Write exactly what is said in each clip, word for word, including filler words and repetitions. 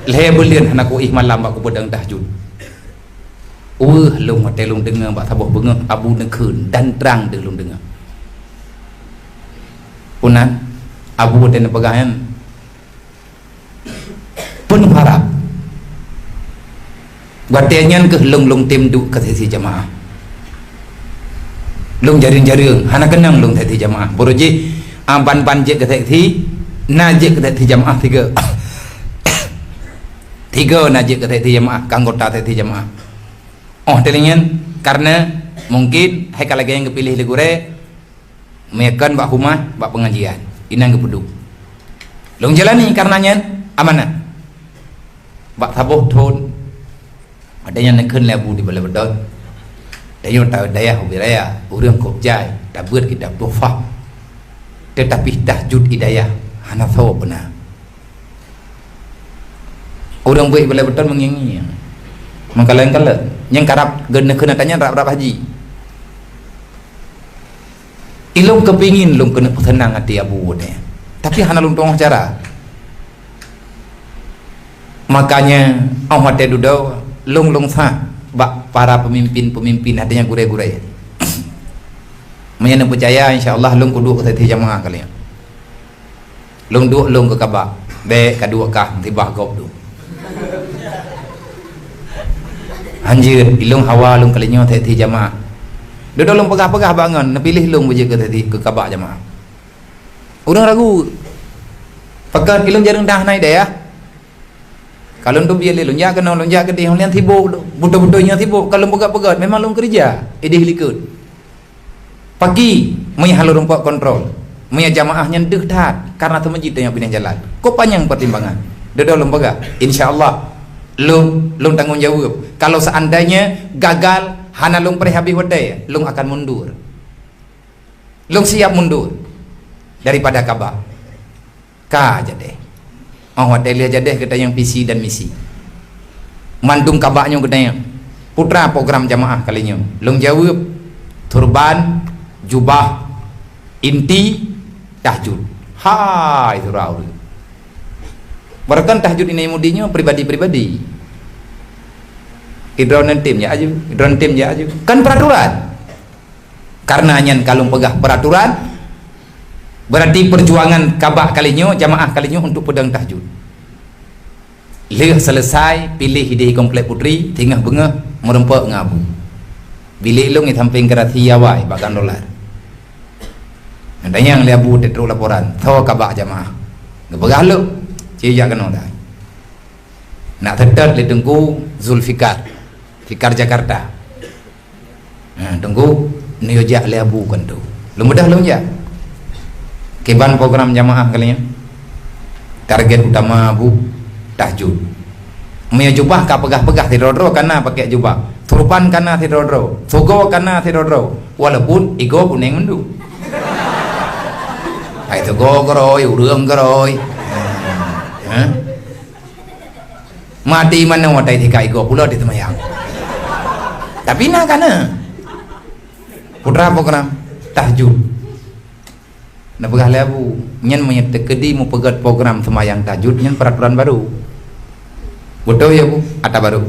Lhèe buleuen hana kuéh malam bak kupeudong tahajud. Weueh lôn watèe lôn deungö bak saboh beungoh Abu neukheun dan trang deuh lôn deungö. Peue nan Abu watèe neupeugah nyan, peue neuharab. Watèe nyan keuh lôn, lôn tem duek keu sesi jamaah. Lôn jareueng-jareueng, hana keunong lôn sesi jamaah. Baroe jih, ah, ban-ban jeuet keu sesi, na jeuet keu sesi jamaah sigoe. Sigoe na jeuet keu sesi jamaah, keu anggota sesi jamaah. Óh teulingén, kareuna mungkin hai ka lagèe nyang geupiléh lé gurèe, meukon bak humah, bak peungajian, inan geupeuduek. Lôn jalani kareuna nyan amanah. Bak saboh thon, ada nyang neukheun lé Abu di Balai Beudôt. Tanyoe ta dayah ubé raya, ureueng kôb jai, tabeuet kitab tuhfah. Teutapi tahajud i dayah hana soe peuna. Ureueng beuet Balai Beudôt meungieng-ngieng. Meukalon-kalon. Nyang karab geuneukheun ata nyan rab-rab haji. Ilôn keupingin lôn keuneuk peuseunang até Abu watèe nyan. Tapi hana lôn tu'oh cara. Makanya, óh watèe dudoe, lôn, lôn sah bak para peumimpin-peumimpin, artinya gurèe-gurèe. Meunyoe neupeucaya, insya Allah lôn kuduek keu sesi jamaah kali nyan. Lôn duek lôn keu kaba. Bèk ka duek kah, sibah gob duek. Hanjeuet, ilôn hawa lôn kali nyoe sesi jamaah. Dudoe lôn peugah-peugah bak ngon, neupiléh lôn beujeuet keu sesi keu kaba jamaah. Ureueng ragu. Pakon ilôn jareueng dah na i dayah. Ka lôn teubiet lé lôn jak keunoe, lôn jak keudéh, lôn nyan sibok, beutôi-beutôi nyan sibok. Ka lôn peugöt-peugöt, memang lôn keureuja idéh likot. Paki, meunyo hana lôn rumpok kontrol, meunyo jamaah nyan deuh that, karena seumeujid tanyoe binéh jalan. Kok panyang peutimbangan? Dudoe lôn peugah, insya Allah, lôn, lôn tanggong jaweueb. Kalau seandainya gagal, hana lôn preh habéh watèe, lôn akan mundur. Lôn siap mundur daripada kaba. Ka jadeh. Óh watèe lheueh jadeh geutanyong visi dan misi. Mandum kaba nyoe geutanyong. Putra program jamaah kali nyoe. Lôn jaweueb, turban, jubah, inti, tahajud. Hai, surah ureueng. Barakan tahajud Inai Mudi nyoe pribadi-pribadi. Idroe neutem jak aju, idroe neutem jak aju. Kan peraturan. Karena nyan ka lôn peugah peraturan, berarti perjuangan kaba kali nyoe, jamaah kali nyoe untuk peudong tahajud. Lheueh selesai, piléh idéh Komplek Putri, singoh beungoh, meurumpok ngon Abu. Bilék lôn di sampéng garasi awai bak Gang Dolar. Geutanyong lé Abu teutrok laporan, soe kaba jamaah. Geupeugah lôn, ci jak keunoe dah. Nak seutôt lé Teungku Zulfikar, Fikar Jakarta. Ha, Teungku, neuyue jak lé Abu keunoe. Lôn beudôh lôn jak. Kiban program jamaah kali nyan. Target utama Abu, tahajud. Meunyoe jubah ka peugah-peugah sidroe-droe, ka na pakék jubah. Turban ka na sidroe-droe. Sugoe ka na sidroe-droe. Walaupun igoe kunéng mandum. Hai sugoe keurôi, ureueng keurôi. Ha? Mati manoe watèe tika igoe pulo di seumayang. Tapi na ka na. Putra program tahajud. Neupeugah lé Abu, nyan meunyoe teukeudi meupeugöt program seumayang tahajud, nyan peraturan baru. Beutôi ya, Bu? Ata baru.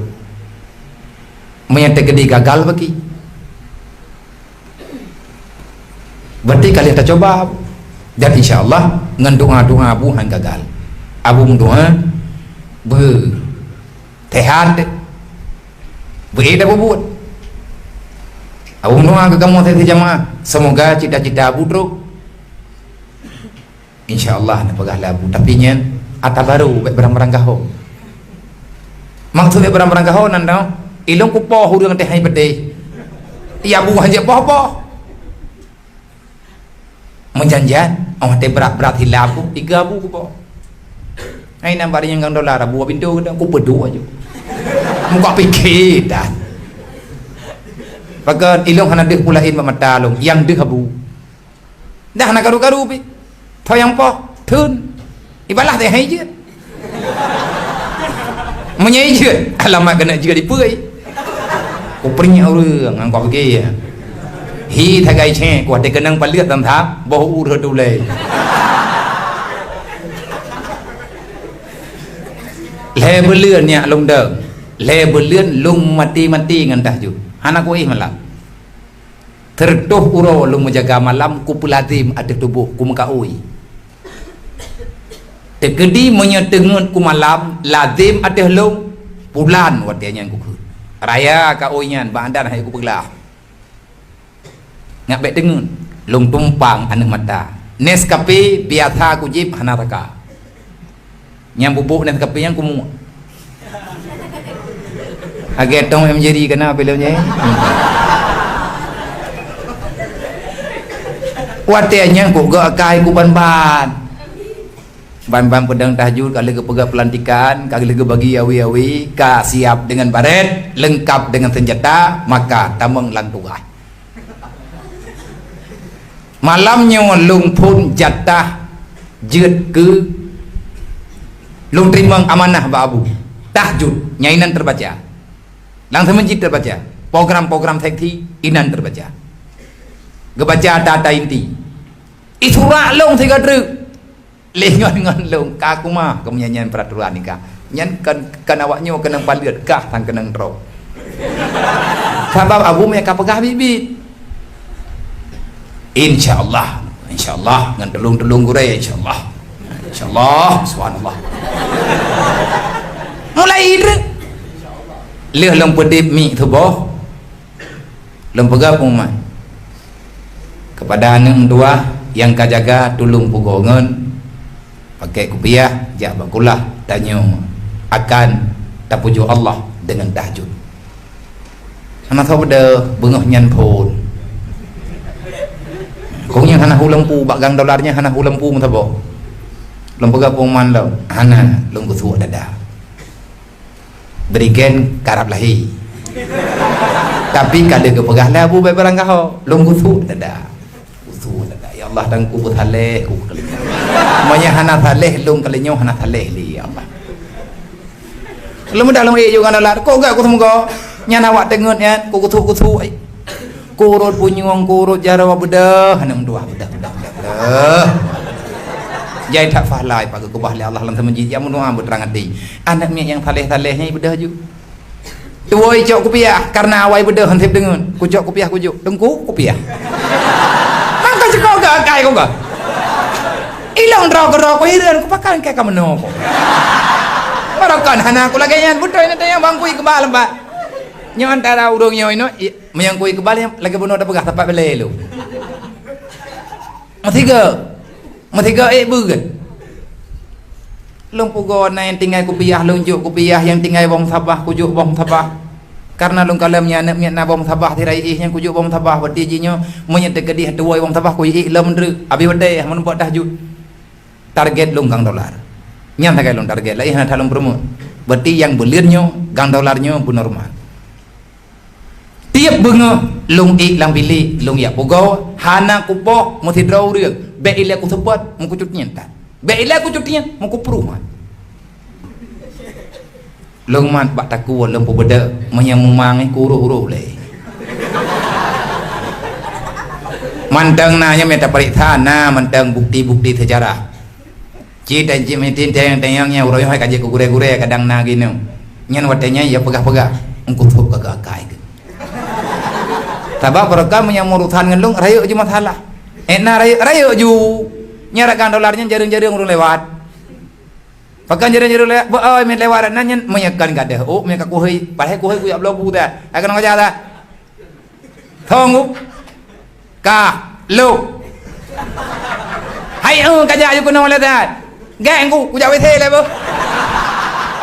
Meunyoe teukeudi gagal bagi. Berarti ka lheueh tacoba, dan insya Allah ngon doa-doa Abu han gagal. Abu meudoa beu sehat, beu ék tapubuet. Abu meudoa keu kamoe sesi jamaah, semoga cita-cita Abu trok. Insya Allah neupeugah lé Abu, tapi nyan ata baru, bèk barang-barang gaho. Maksud bèk barang-barang gaho nan dong, ilong kupoh ureueng teuh hai peudeh. Ya Abu hanjeuet poh-poh. Meujanjian, oh teuh brat-brat hila Abu, tiga Abu kupoh. Hai nan bari nyang gang dolar Abu pintoe geudong, kupeuduek aju. Muka pikir dah. Pakon ilong hana deuh pulain bak mata long, yang deuh Abu. Dah na karu-karu pi. Tho nyang poh, thon. Ibalah teuh hai jeuet. Meunyoe jeuet, alamat keuneuk jeuet dipeue. Kupeuringat ureueng ngon kok gé. Hi thagai cék, kuah teukeunong paleuet dan thap, boh ureueng tulée. Lhée buleuen nyak lôn dong, lhée buleuen lôn maté-maté ngon tahajud. Hana kuéh malam. Sireutoh uroe lôn meujaga malam, kupeulazem ateueh tuboh, kumeukaôi. Teukeudi meunyoe teungeut kumalam, lazem ateueh lôn, pulan watée nyan kukheun. Raya kaôi nyan, bak adan hai kupeuglah. Nyak bék teungeut, lôn tumpang aneuëk mata. Nescafe biasa kujieb hana raka. Nyang bubuk Nescafe nyang kumuek. Agée tong M J D keunan filem nyan. Watée nyan kugok akai kuban-ban. Ban-ban peudong tahajud ka lheueh geupeugah peulantikan, ka lheueh geubagi awi-awi, ka siap deungon barét, leungkap deungon seunjata, maka tamong lam tugaih. Malam nyoe lôn phon jatah jeuet keu lôn teurimong amanah bak Abu. Tahajud, nyan inan teubaca. Lam seumeujid teubaca. Program-program seksi inan teubaca. Geubaca ata-ata inti. Isurak lôn sigoe treuk. Lé ngon, ngon lôn ka kuma keu meunyan peraturan nikah. Nyan kan, kan awak nyoe keunong paleuet kah sang keunong trok. Sabab Abu meuka peugah biet-biet. Insya Allah, insya Allah ngon tulông-tulông gurée, insya Allah. Insya Allah, subhanallah. Mulai idruk. Lheueh lôn peudeb miek tuboh. Lôn peugah pengumuman kepada aneuk meutuwah nyang ka jaga tulông pugoe ngon pakèk kupiah jak bak kulah tanyoe akan tapujoe Allah deungon tahajud. Hana soe beudôh beungoh nyan phôn. Kong nyan hana hu lampu bak gang dolar nyan hana hu lampu meusaboh. Lôn peugah pengumuman lom hana lôn geusuek dada. Berigen karab lahé. Tapi ka lheueh geupeugah lé Abu Bakar Ranggaho, lôn gusuk dada. Gusuk dada. Ya Allah, dan kubu saleh, ku kali. Manya hana saleh, lôn kali nyoe hana saleh lé, ya Allah. Lôn mudah lôn ék juga nalat. Kok gak ku semoga? Nyan awak tengut nyan, ku gusuk-gusuk. Kurot punyueng, kurot jaroe beudôh, aneuk meutuwah beudôh, beudôh, beudôh, beudôh. Jai that pahala pageue keubah lé Allah lam seumeujid, ya meudoa beutrang até. Aneuk miet nyang saleh-saleh nyan beudôh ju. Tuwoe cok kupiah, karena awai beudôh han sép deungon. Kucok kupiah kujok, teungku kupiah. Mangka ceukoe gak akai kong gak. Ilong droe keudroe kuhireuen kupakan keu ka meunoe ko. Barokan hana kulagée nyan beutôi na teunyang bangkui keubah lembak. Nyoe antara ureuëng nyoe inoe, i-, meunyoe kui keubah lagée bunoe tapeugah sapat belée lôn. Meusiga, meusiga ék beuet. Lôn pugoe na nyang tinggai kupiah, lôn jok kupiah, nyang tinggai boh sabah, kujok boh sabah. Karena lôn kalon nyan aneuk miet na boh sabah sira éh nyang kujok boh sabah, berarti jih nyoe meunyoe teukeudeh tuwoe boh sabah kuék lom treuk. Abéh watée meunumpok tahajud. Target lôn gang dolar. Nyan sagai lôn target, laén hana that lôn peurumoh. Berarti nyang buleuen nyoe gang dolar nyoe beunormal. Tiep beungoh lôn ék lam bilék, lôn jak pugoe, hana kupoh meusidroe ureuëng. Bék ilée kuseupôt meukucut nyan that. Bék ilée kucut nyan meukupruma. Lôn mat bak takue lôn peubeudôh meunyoe mumang nyan kurôh-rôh lé. Mantong na nyoe mita pareksa na mantong bukti-bukti seujarah. Ci dan ci mitin tayang-tayang nyang uroe nyoe hai ka jeuet keu gurée-gurée kadang na ginong. Nyan watée nyan ya peugah-peugah, engkutôb ka geuakai geuh. Sabab barokah meunyoe meurusan ngon lôn rayeuk ju masalah. Eh na rayeuk, rayeuk ju. Nyan rakan dolar nyan jareueng-jareueng ureuëng lewat. Pakon jareueng-jareueng lewat, beu oi meuet lewat nan nyan meunyoe kon gadôh ôk meunyoe ka kuhôi, padahai kuhôi kujak bloe bu dah. Akan ngajar dah. Thong u. Ka. Lok. Hai eu ka jak aju keunoe lé that. Geng ku, kujak W C lé beuh.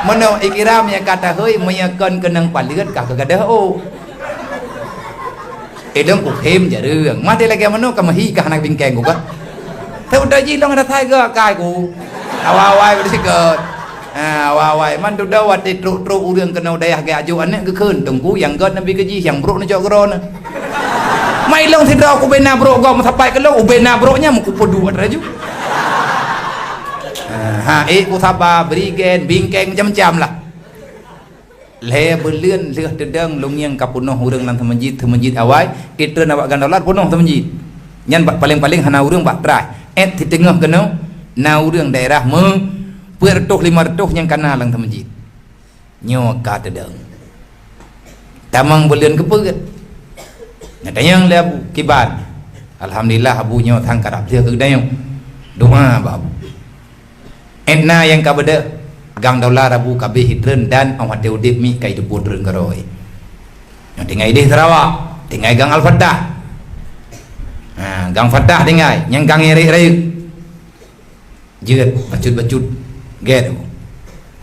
Meunoe ikiram nyang ka tahôi meunyoe kon keunong paleuet ka keugadôh ôk. Idong kukhém jareueng. Maté lagée meunoe ka meuhi ka hana bingkeng ku ka. Teudah jih long rasa geuh akai ku. Awai-awai beusikot. Ha, awai-awai. Man dudoe watée trok-trok ureuëng keunoe dayah geuh ajoe aneuëk geukheun teungku nyang gét neubi keu jih nyang brok neucok keudroe neu. Mai long sidroe kubena brok gob meusapat keu long, ubena brok nyan meukupeudua laju. Ha, ha, ék ku saba, berigen, bingkeng macam-macam lah. Lhée buleuen lheueh teudong lôn ngieng ka peunoh ureuëng lam seumeujid, seumeujid awai, itreun awak gandolar peunoh seumeujid. Nyan bak paleng-paleng hana ureuëng bak traih. Ét siteungoh keunoe na ureuëng daerah meu peuet reutôh lima reutôh nyang kana lam seumeujid. Nyoe ka teudong. Tamong buleuen keupeuet. Neutanyong lé Abu, "Kiban?" "Alhamdulillah, Abu, nyoe sang karab lheueh keu geutanyoe. Doa bak Abu." "Ét na nyang ka beudôh?" "Gang Dolar, Abu, ka abéh jitreun dan 'oh watèe udép miet ka jiteupeue treun keudroe. Nyoe tinggai idéh Sarawak, tinggai Gang Al-Fatah." "Ha, Gang Fatah tinggai, nyang gang nyang rayeuk-rayeuk." Jeuet bacut-bacut, gét.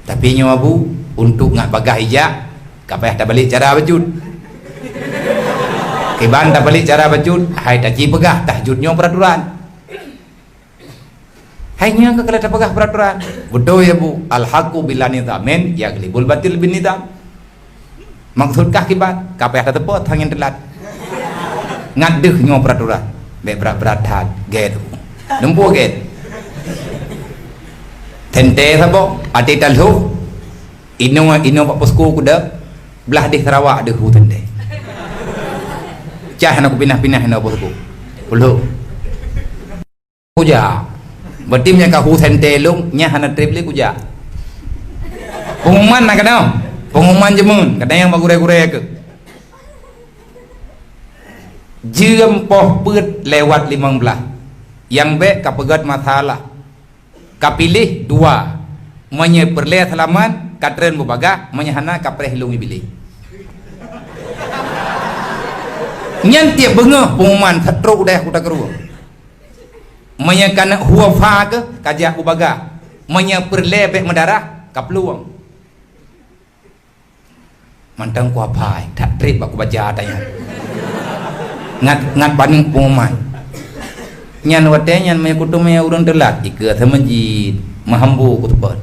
"Tapi nyoe, Abu, untuk ngat bagah ijak, ka payah tabalek cara bacut." "Kiban tabalek cara bacut?" "Hai taci peugah, tahajud nyoe peuraturan." "Hai nyoe ka keuh tapeugah peuraturan." "Beutôi, Abu, al-haqqu bila nizamin yaghlibul batil bin nizam." "Maksud kah kiban?" "Ka payah tateupeue sang nyang teulat. Ngat deuh nyoe peuraturan." "Bèk brat-brat that, gét." Dumpeue gét. Teuntèe saboh, até talhôh. Inoe, inoe bak posko kudeb, blah deh Sarawak deuh hu teuntèe. Cah na kupinah-pinah inoe posko. Kulhôh. Kujak. Berarti meunyo ka hu sentée lôn, nyan hana treb lé kujak. Pengumuman na keunong. Pengumuman jeumeun, kadang nyang bak gurée-gurée keuh. Jeuem poh peuet lewat limong blaih. Nyang bék ka peugét masalah. Ka piléh dua. Meunyo peureulée seulamat, ka treun beubagaih, meunyo hana, ka preh lôn Iblih. Nyan tieb beungoh pengumuman, seutrok udeh kuta keureueng. Meunyo ka neuk hufa keuh, ka jak u bagah. Meunyo peureulée bék meudarah, ka peulueng. Mantong kuapai, that treb bak kubaca ata nyan. Ngat, ngat paneuk pengumuman. Nyan watée nyan meunyo kuteumé ureuëng teulat, ikeue seumeujid, meuhambo kuteupot.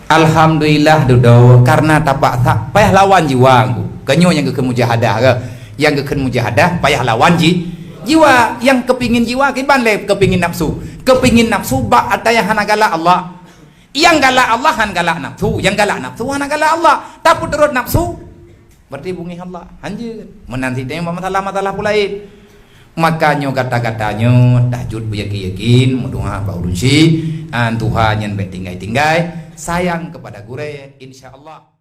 Alhamdulillah dudoe, karena tapaksa, payah lawan jiwa ku. Keunyoe nyang geukheun mujahadah ke? Nyang geukheun mujahadah payah lawan ji-, jiwa. Nyang keupingin jiwa kiban lé keupingin nafsu. Keupingin nafsu bak ata nyang hana galak Allah. Nyang galak Allah han galak nafsu, nyang galak nafsu hana galak Allah. Tapeuturot nafsu, berarti beungéh Allah. Hanjeuet. Meunan cit teuma masalah-masalah peue laén. Maka nyoe gata-gata nyoe tahajud beuyakin-yakin, meudoá bak ureuëng syiek, an tuha nyan bék tinggai-tinggai, sayang kepada gurée, insya Allah.